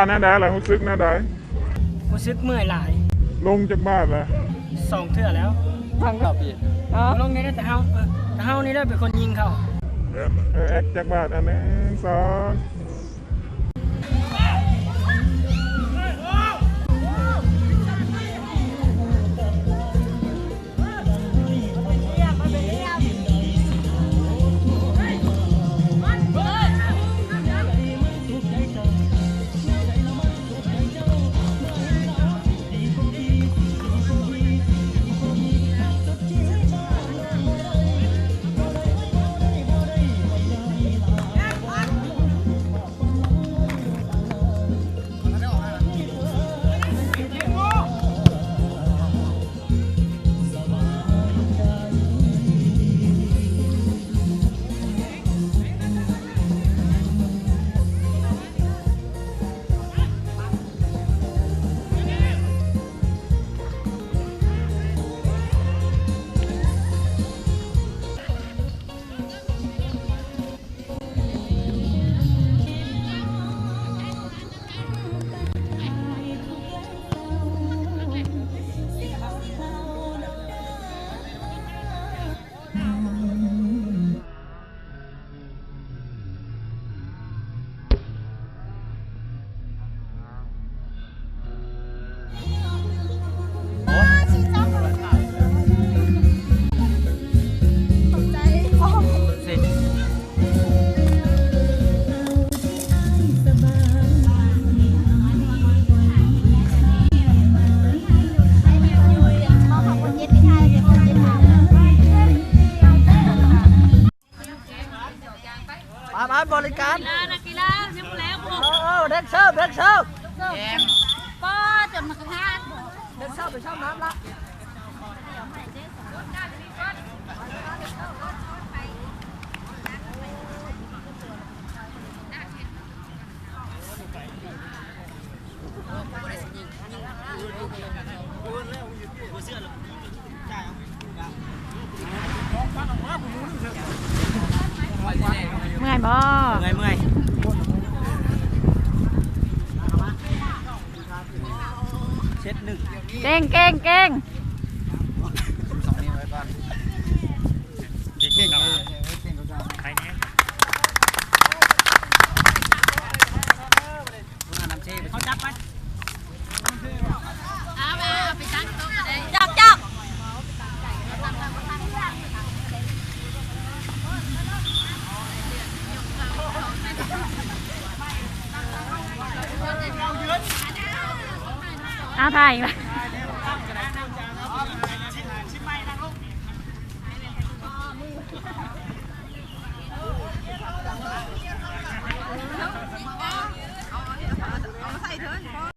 ອັນນັ້ນໄດ້ລະ ຮູ້ສຶກແນວໃດ? ຮູ້ສຶກເມື່ອຍຫຼາຍ. ລົງຈັກບາດລະ? ສອງເທື່ອແລ້ວ. ທັງເຂົ້າປີ ເນາະ ລົງນີ້ແຫຼະ ແຕ່ເຮົາ ເອີ ແຕ່ເຮົານີ້ແຫຼະເປັນຄົນຍິງເຂົ້າ. ເອີ ເອີ ແອັກຈັກບາດ ອັນໜຶ່ງ ສອງ. ມາ ມາບໍລິການ ນັກກິລາ ນັກກິລາ ຍັງບໍ່ແລ້ວບໍ່? ເອົາ ເອົາ ແດນເຊີ ແດນເຊີ ປ້າ ຈົນມັນຂາດ ແດນເຊີໄປເຊົານ້ຳລະ. ເມື່ອຍບໍ່? ເມື່ອຍ ເມື່ອຍ. ເຊັດໜຶ່ງ ເກັ່ງ ເກັ່ງ ເກັ່ງ. ສອງນິ້ວໄວ້ກ່ອນ ເກັ່ງ ເກັ່ງ ເກັ່ງ ເກັ່ງ ໃຄແນ່. ເຂົາຈັບໄປ ເອົາໄປ ເອົາໄປຕັ້ງໂຕະກໍໄດ້ ຈັບ ຈັບ. ອ້າວ ຖ່າຍອີກລະ.